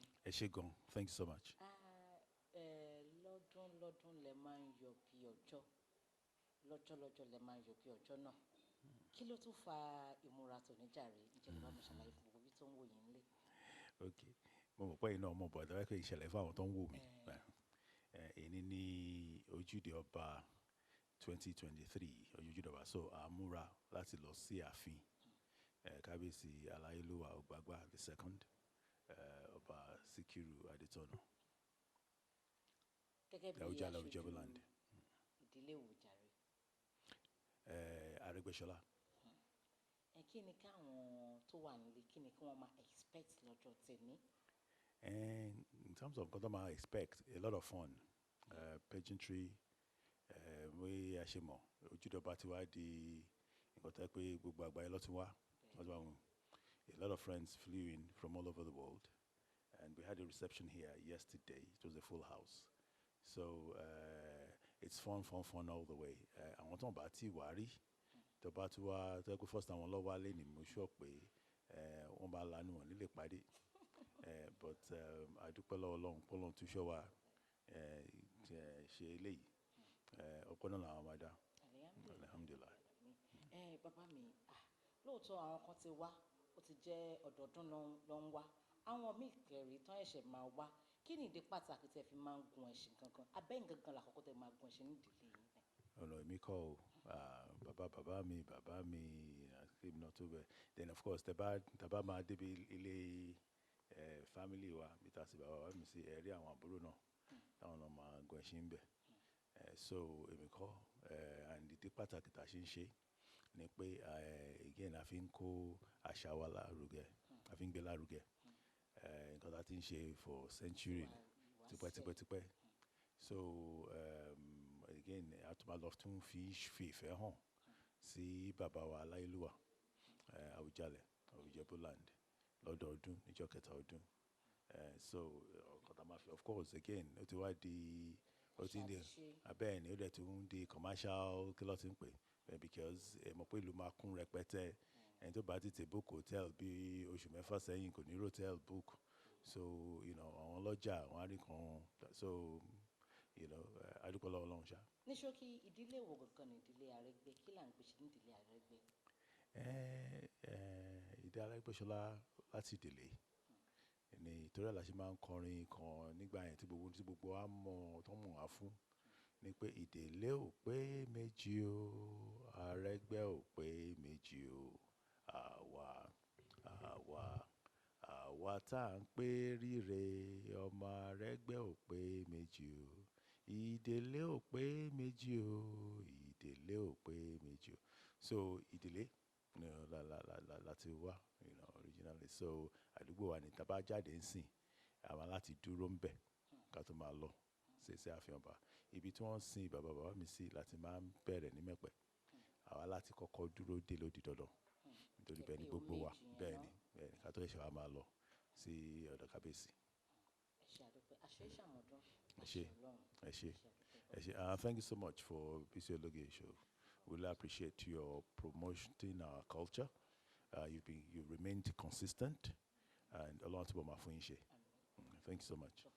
Mi. Ẹ ṣé gan, thank you so much. Ah, ẹ lọ́dún lọ́dún lẹ máa ń yọ bí ọjọ́, lọ́jọ́ lọ́jọ́ lẹ máa ń yọ bí ọjọ́ náà. Kí ló tún fa ìmúra tòní jàre? Ǹjẹ́ lè bá mi ṣàlàyé fún gbogbo ibi tó ń wò yín nílé? Ok, mo mọ̀ pé ẹ̀yin náà mọ̀ bọ̀ ẹ pé ìṣẹ̀lẹ̀ fún àwọn tó ń wò mí. Èní ní Ojúde Ọba 2023, Ojúde Ọba, so a múra láti lọ sí ààfin Kábíyèsí Aláyélúwà Ọ̀gbágbá the second, Ọba Síkírù Adétọ̀nà. Gẹ́gẹ́ bí Àwùjalẹ̀ of aṣojú Ijebuland. ìdílé wo jàre? Arẹ́gbẹ́ṣọlá. Ẹ kí ni káwọn tó wà nílé, kí ni kí wọ́n máa expect lọ́jọ́ tèmi? And in terms of nǹkan tó máa expect, a lot of fun, pageantry, bí a ṣe mọ̀, Ojúde Ọba ti wá di nǹkan tó jẹ́ pé gbogbo àgbáyé ló ti wá. Wọ́n ti wá wọn. A lot of friends flew in from all over the world, and we had a reception here yesterday. It was a full house. So it's fun, fun, fun all the way. Àwọn tó ń bá tí wá rí, tó bá tí wá, tó jẹ́ pé first time wọn lọ wá lé ní, mo sure pé wọ́n bá lanu wọn nílé pàdé. But a dúpẹ́ lọ́wọ́ Ọlọ́run, pé Ọlọ́run tún ṣọ́ wa ṣe eléyìí. Ọpẹ́ náà làwọn máa dá. Alhamdulillah. Ẹ bàbá mi, ah, lóòótọ́ àwọn kan ti wá, ó ti jẹ́ ọdọọdún ló ń wá. Àwọn míì kẹrì tán ẹ̀ṣẹ̀ máa wá. Kí ni ìdí pàtàkì tí ẹ fi máa ń gun ẹṣin gangan? Abẹ́yìn gangan làkọ́kọ́ tẹ máa gun ẹṣin nídìílé yín? Ọ̀nà èmi kọ́ o. Ah, bàbá bàbá mi, èmi náà tó bẹ́ẹ̀. Then of course, tẹ bá máa débi ilé family wa, bí ta sí bàbá bàbá mi sí, ẹ rí àwọn àbúrò náà táwọn náà máa gun ẹṣin ń bẹ̀. So èmi kọ́, and ìdí pàtàkì tá a ṣe ń ṣe ni pé again, a fi ń kó àṣà wa lárugẹ, a fi ń gbé lárugẹ. Nǹkan tá a ti ń ṣe for century tipẹ́ tipẹ́ tipẹ́. So again, a tún máa lọ tún fi ìfẹ́ hàn sí bàbá wa Aláyélúwà, Àwùjalẹ̀ of Ijebuland lọ́dọọdún níjọ́ kẹta ọdún. So nǹkan tá a máa fi, of course, again, ó ti wá di, ó ti ń di Àṣà abẹ́ẹ̀ ni, ó dẹ̀ tún ń di commercial, kí ló ti ń pè é, because ẹ mọ̀ pé ìlú máa kún rẹpẹtẹ. Ẹni tó bá tètè book hotel bí oṣù 6 sẹ́yìn kò ní hotel book. So àwọn ọlọ́jà wọ́n á rí kan, so a dúpẹ́ lọ́wọ́ Ọlọ́run ṣá. Ní ṣókí, ìdílé wo gangan ni ìdílé Arẹ́gbẹ́? Kí là ń gbé ṣe ní ìdílé Arẹ́gbẹ́? Ìdílé Arẹ́gbẹ́ṣọlá láti ìdílé ni, torí ẹ̀ la ṣe máa ń kọrin kan nígbà yẹn tí gbogbo wa mọ̀ tó mọ̀ wá fún ni pé ìdílé ò pé méjì o, Arẹ́gbẹ́ ò pé méjì o, àwa àwa àwa tá à ń pé ríre, ọmọ Arẹ́gbẹ́ ò pé méjì o, ìdílé ò pé méjì o, ìdílé ò pé méjì o. So ìdílé la la la láti wá originally. So àdúgbò wa ní tá bá jáde ń sìn, àwa láti dúró ń bẹ̀ ká tó máa lọ sí ààfin ọba. Ibi tí wọ́n sin bàbá bàbá mi sí láti máa ń bẹ̀rẹ̀ ní Mẹ̀pẹ̀. Àwa láti kọ́kọ́ dúró dé lódi dandan nítorí bẹ́ẹ̀ ni gbogbo wa, bẹ́ẹ̀ ni, ká tó ṣẹ̀ṣẹ̀ wá máa lọ sí ọ̀dọ̀ kábíyèsí. Ẹ ṣé, àdúpẹ́, àṣẹ ìṣàmọ̀dún. Ẹ ṣé, ẹ ṣé, ẹ ṣé. Thank you so much for Bisi Ologe Show. We really appreciate your promoting our culture. You've remained consistent, and Ọlọ́run túbọ̀ máa fún yín ṣe. Thank you so much. God.